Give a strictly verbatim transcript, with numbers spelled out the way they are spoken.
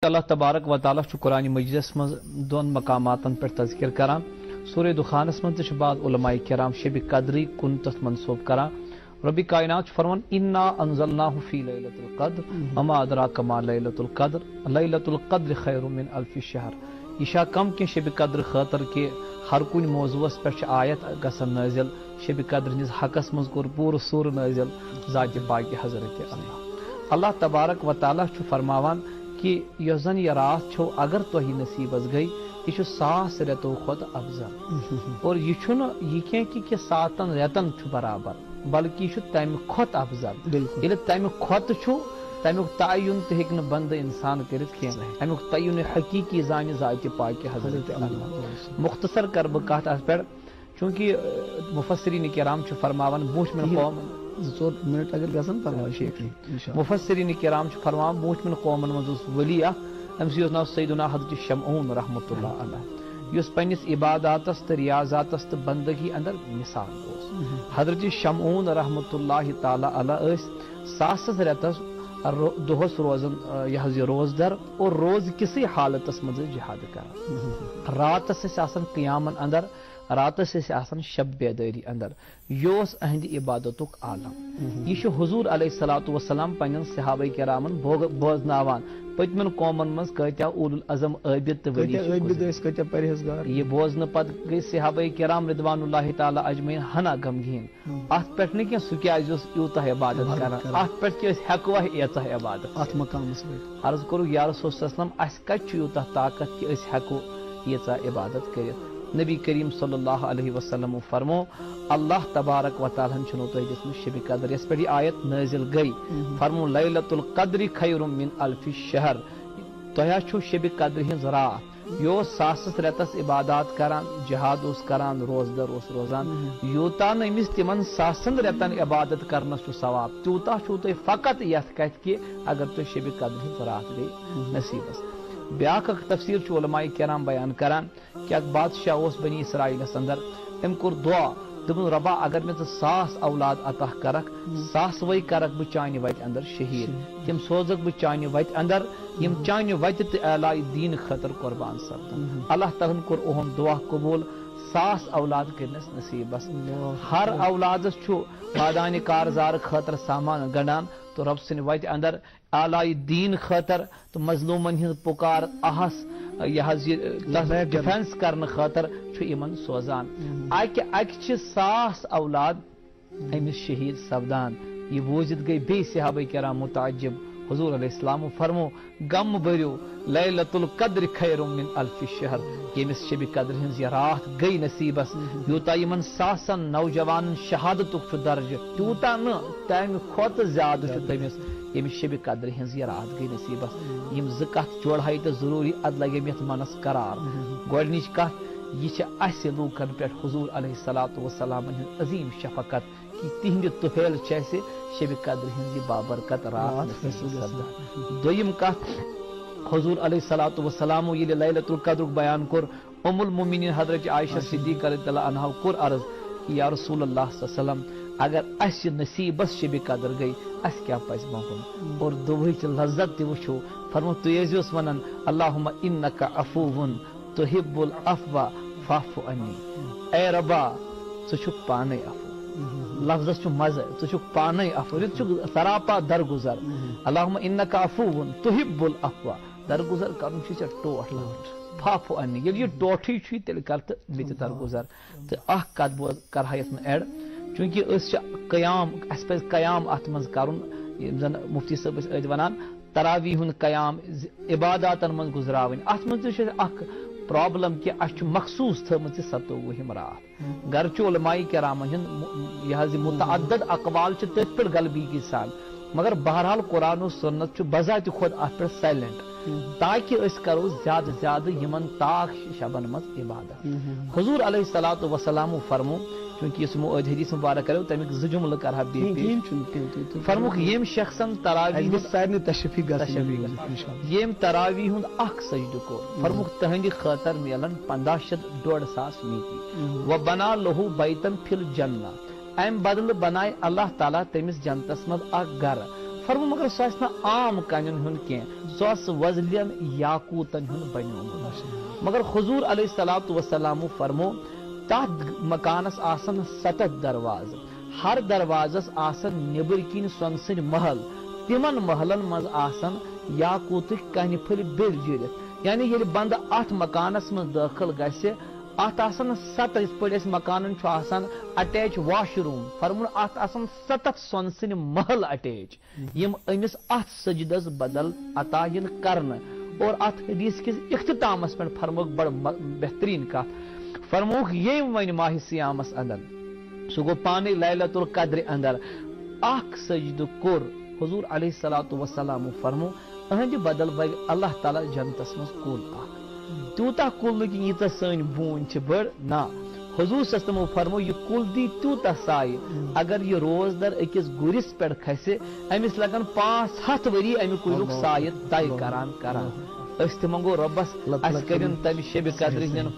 اللہ تبارک و تعالیٰ چھُ قرآن مجیدس منٛز دۄن مقاماتن پٮ۪ٹھ تذکر کران۔ سورہ دخانس منٛز تہِ چھِ بعض علماء کرام شبِ قدرٕے کُن تتھ منسوب کران۔ رب کائنات چھُ فرمان، "انا انزلناہ فی لیلۃ القدر، وما ادراک ما لیلۃ القدر، لیلۃ القدر خیر من الف شہر۔" یہِ چھا کم کینٛہہ شبِ قدر خٲطرٕ کہِ ہر کُنہِ موضوعس پٮ۪ٹھ چھِ آیت گژھان نٲزِل؟ شبِ قدر ہٕنٛدِس حقس منٛز کوٚر پوٗرٕ سورٕ نٲزِل ذاتِ پاکہِ حضرت اللہ۔ اللہ تبارک و تعالیٰ چھُ فرماوان کہِ یۄس زن یہِ راتھ چھو اگر تۄہہِ نصیبس گٔے، یہِ چھُ ساس رٮ۪تو کھۄتہٕ افضل۔ اور یہِ چھُنہٕ یہِ کینٛہہ کہِ، کہِ ساتن رٮ۪تن چھُ برابر، بلکہِ یہِ چھُ تمہِ کھۄتہٕ افضل۔ بالکل۔ ییٚلہِ تمہِ کھۄتہٕ چھُ، تمیُک تعین تہِ ہیٚکہِ نہٕ بندٕ انسان کٔرِتھ کینٛہہ۔ صحیح۔ امیُک تعین حقیقی زانہِ ذاتِ پاکہِ حضرت حضرت اللہ۔ اللہ۔ مختصر کرٕ بہٕ کتھ اتھ پٮ۪ٹھ، چونکہ، ٲ، مفسرین کرام چھِ فرماوان، برونٛٹھمٮ۪ن کِہیٖنۍ۔ قومن زٕ ژور منٹ اگر گژھن، پرواے چھُنہٕ ٹھیٖک، کینٛہہ۔ انشاءاللہ۔ مفسرین کرام چھِ فرماوان، برونٛٹھمٮ۪ن قومن منٛز اوس ولی اکھ، أمۍ سٕے اوس ناو سیدنا حضرت شمعون رحمۃ اللہ علیہ، یُس پننِس عباداتس تہٕ ریاضاتس تہٕ بندگی اندر مثال اوس۔ مہم۔ حضرت شمعون رحمۃ اللہ تعالیٰ علیہ ٲسۍ ساسس رٮ۪تس رو-، دۄہس روزان، آ، یہِ حظ یہِ روزدر اور روز کِسٕے حالتس منٛز ٲسۍ جہاد کران۔ مہم۔ راتس ٲسۍ آسان قیامن اندر، راتس ٲسۍ آسان شب بیدٲری اندر۔ یہِ اوس اہندِ عبادتُک عالم۔ مہم۔ یہِ چھُ حضور علیہ الصلوۃ والسلام پننٮ۪ن صحابہ کرامن بوگ-، بوزناوان۔ پٔتمٮ۪ن قومن منٛز کۭتیاہ اولو العزم عابد تہٕ ولی کۭتیاہ چھِ عٲبِد گُزرے۔ ٲسۍ، کۭتیاہ پرہیزگار۔ یہِ بوزنہٕ پتہٕ گٔے صحابہ کرام رضوان اللہ تعالیٰ اجمعین ہنا غمگیٖن۔ ہم۔ اتھ پٮ۪ٹھ نہٕ کینٛہہ سُہ کیازِ اوس یوٗتاہ عبادت عبادت کران، کران۔ اتھ پٮ۪ٹھ کہِ أسۍ ہٮ۪کوا ییٖژاہ عبادت اتھ کٔرِتھ؟ مقامس پٮ۪ٹھ۔ عرض کوٚرُکھ، یا رسول صلی اللہ علیہ وسلم، اسہِ کتہِ چھُ یوٗتاہ طاقت کہِ أسۍ ہٮ۪کو ییٖژاہ عبادت کٔرِتھ؟ نبی کریم صلی اللہ علیہ وسلم فرمو، اللہ تبارک و تعالیٰ ہن چھُنو تۄہہِ دِژمٕژ شبِ قدر، یس پٮ۪ٹھ یہِ آیت نٲزِل گٔے۔ مہم۔ فرمو، لیلۃ القدر خیر من الف شہر۔ تۄہہِ ہا چھُو شبِ قدرِ ہٕنٛز راتھ۔ یہِ اوس ساسس رٮ۪تس عبادات کران، جہاد اوس کران، روزدر اوس روزان۔ مہم۔ یوٗتاہ نہٕ أمِس تِمن ساسن رٮ۪تن عبادت کرنس چھُ ثواب، تیوٗتاہ چھُو تۄہہِ فقط یتھ کتھِ کہِ اگر تۄہہِ شبِ قدرِ ہٕنٛز راتھ گٔے مہم۔ نصیبس۔ بیاکھ اکھ تفسیر چھُ علماء کرام بیان کران، کہِ اکھ بادشاہ اوس بنی اسرائیلس اندر، أمۍ کوٚر دعا، دوٚپُن، "رۄبا، اگر مےٚ ژٕ ساس اولاد عطا کرکھ، ہم۔ ساسوَے کرکھ بہٕ چانہِ وتہِ اندر شہیٖد۔ شہیٖد۔ تِم سوزکھ بہٕ چانہِ وتہِ اندر، یِم ہم۔ چانہِ وتہِ تہٕ اعلایہِ دیٖن خٲطرٕ قربان سپدن۔" ہم۔ اللہ تعالیٰ ہن کوٚر اُہُنٛد دعا قبوٗل، ساس اولاد کٔرنس نصیبس۔ اللہ ہر اکبر۔ اولادس چھُ مٲدانِ کارزار خٲطرٕ سامان گنڈان تہٕ رۄب سٕنٛدِ وتہِ اندر اعلایہِ دیٖن خٲطرٕ تہٕ مظلوٗمن ہٕنٛز پُکار آہس، یہِ حظ یہِ، تتھ لبیک کرنہٕ۔ ڈیفنس کرنہٕ خٲطرٕ چھُ یِمن سوزان۔ مہم۔ اکہِ اکہِ چھِ ساس اولاد أمِس شہیٖد سپدان۔ یہِ بوٗزِتھ گٔے بیٚیہِ صحابہ کرام متعجب۔ حضور علیہ السلام فرمو، "غم بٔرِو، لیلۃ القدر خیر من الف شہر۔" ییٚمِس شبِ قدر ہٕنٛز یہِ راتھ گٔے نصیبس، مہم۔ یوٗتاہ یِمن ساسن نوجوانن شہادتُک چھُ درجہٕ، تیوٗتاہ نہٕ، تمہِ کھۄتہٕ زیادٕ چھُ تٔمِس ییٚمِس شبِ قدرِ ہٕنٛز یہِ راتھ گٔے نصیبس۔ یِم زٕ کتھٕ جوڑہے تہٕ ضروٗری، ادٕ لگے مےٚ یتھ منس قرار۔ مہم۔ گۄڈنِچ کتھ، یہِ چھِ اسہِ لوٗکن پٮ۪ٹھ حضور علیہ الصلوۃ والسلامن ہٕنٛز عظیٖم شفقت کہِ تِہنٛدِ طفیل چھِ اسہِ شبِ قدرِ ہٕنٛز یہِ بابرکت راتھ راتھ نصیب حٲصِل گژھان۔ سپدان۔ دوٚیِم کتھ، حضور علیہ الصلوۃ والسلام ییٚلہِ لیلۃ القدرُک بیان کوٚر، ام المؤمنین حضرت عائشہ عائشہ۔ صدیقہ رضی اللہ عنہا کوٚر عرض کہِ یا رسول اللہ صلی اللہ علیہ وسلم، اگر اسہِ نصیبس شبِ قدر گٔے، اسہِ کیٛاہ پزِ منٛگُن؟ اور دُعہٕچ لذت تہِ وٕچھو۔ فرمو، تُہۍ ٲسۍزیوس ونان، "اللہم انک عفو تحب العفو فاعف عنی۔" اے ربا، ژٕ چھُکھ پانے عفو۔ لفظس چھُ مزٕ، ژٕ چھُکھ پانے عفو، ژٕ چھُکھ سراپا درگزر۔ اللہم انک عفو تحب العفو۔ درگزر کرُن چھُ ژےٚ ٹوٹھ لگان۔ فاعف عنی۔ ییٚلہِ یہِ ٹوٹھٕے چھُے، تیٚلہِ کر تہٕ مےٚ تہِ درگزر۔ تہٕ اکھ کتھ بوز، کرہا یتھ منٛز add، چونکہ أسۍ چھِ قیام، اسہِ پزِ قیام اتھ منٛز کرُن، یِم زن مفتی صٲب ٲسۍ أتۍ ونان، تراویح ہُنٛد قیام، زِ-، عباداتن منٛز گُزراوٕنۍ۔ اتھ منٛز تہِ چھِ اکھ problem کہِ اسہِ چھُ مخصوص تھٲومٕژ یہِ ستووُہِم راتھ۔ گرچہ علماء کرامن ہُنٛد م-، یہِ حظ یہِ متعدد اقوال چھِ تٔتھۍ پٮ۪ٹھ غلبگی سان، مگر بہرحال قرآن و سنت چھُ بذاتِ خود اتھ پٮ۪ٹھ silent، تاکہ أسۍ کرو زیادٕ زیادٕ یِمن تاک شبن منٛز عبادت۔ حضور علیہ الصلوۃ والسلام فرمو، چونکہ یُس یِمو أدۍ حدیث مبارک کریو، تمیُک زٕ جملہٕ کرٕ ہا بیٚیہِ کِہیٖنۍ، پیش۔ کِہیٖنۍ چھُنہٕ، کِہیٖنۍ، کِہیٖنۍ، کِہیٖنۍ۔ فرموکھ، ییٚمۍ شخصن تراویح اَسہِ گوٚژھ سارنٕے تشریفی گژھٕنۍ۔ تشریفی گژھٕنۍ۔ ییٚمۍ تراویح ہُنٛد اکھ سجدٕ کوٚر، فرموکھ، تہنٛدِ خٲطرٕ میلن پنٛداہ شیٚتھ، ڈۄڈ ساس نیکی۔ و بنا لہو بیتن فی الجنہ، امہِ بدلہٕ بنایہِ اللہ تعالیٰ تٔمِس جنتس منٛز اکھ گرٕ۔ فرمو، مگر سُہ آسہِ نہٕ عام کَنٮ۪ن ہُنٛد کینٛہہ، سُہ آسہِ وۄزلٮ۪ن یاقوٗتَن ہُنٛد بنیومُت۔ مگر حضور علیہ الصلوۃ والسلام فرمو، تَتھ مکانَس آسَن سَتَتھ دروازٕ، ہر دروازَس آسَن نیٚبٕرۍ کِنۍ سۄنہٕ سٕنٛدۍ محل، تِمَن محلَن منٛز آسَن یاقوٗتٕکۍ کَنہِ پھٔلۍ بیٚلۍ جُرِتھ۔ یعنی ییٚلہِ بندٕ اَتھ مکانَس منٛز دٲخل گژھِ، اَتھ آسَن سَتَتھ، یِتھ پٲٹھۍ اَسہِ مکانَن چھُ آسان اٹیچ واش روٗم، فرموُن اَتھ آسَن سَتَتھ سۄنہٕ سٕنٛدۍ محل اٹیچ، یِم أمِس اَتھ سجدس بدل عطا یِن کرنہٕ۔ اور اَتھ حدیث کِس اختتامس پٮ۪ٹھ فرمووُکھ بڑٕ م-، بہتریٖن کتھ، فرمووُکھ، ییٚمۍ وۄنۍ ماہِ صیامس اندر، سُہ گوٚو پانے لیلۃ القدرِ اندر، اکھ سجدٕ کوٚر، حضور علیہ الصلوۃ والسلام فرمو، أہنٛدِ بدل بنہِ اللہ تعالیٰ جنتس منٛز کُل اکھ۔ تیوٗتاہ کُل نہٕ کہِ ییٖژاہ سٲنۍ بوٗنۍ چھِ بٔڑ، نہ۔ حضور صلی اللہ علیہ وسلمو فرمو، یہِ کُل دی تیوٗتاہ سایہِ۔ اگر یہِ روزدر أکِس گُرِس پٮ۪ٹھ کھسہِ، أمِس لگن پانٛژھ ہتھ ؤری اَمہِ کُلیُک سایہِ طے کران کران۔ أسۍ تہِ منٛگو رۄبس، اَسہِ کٔرِن تَمہِ شبِ قدرِ ہٕنٛدٮ۪ن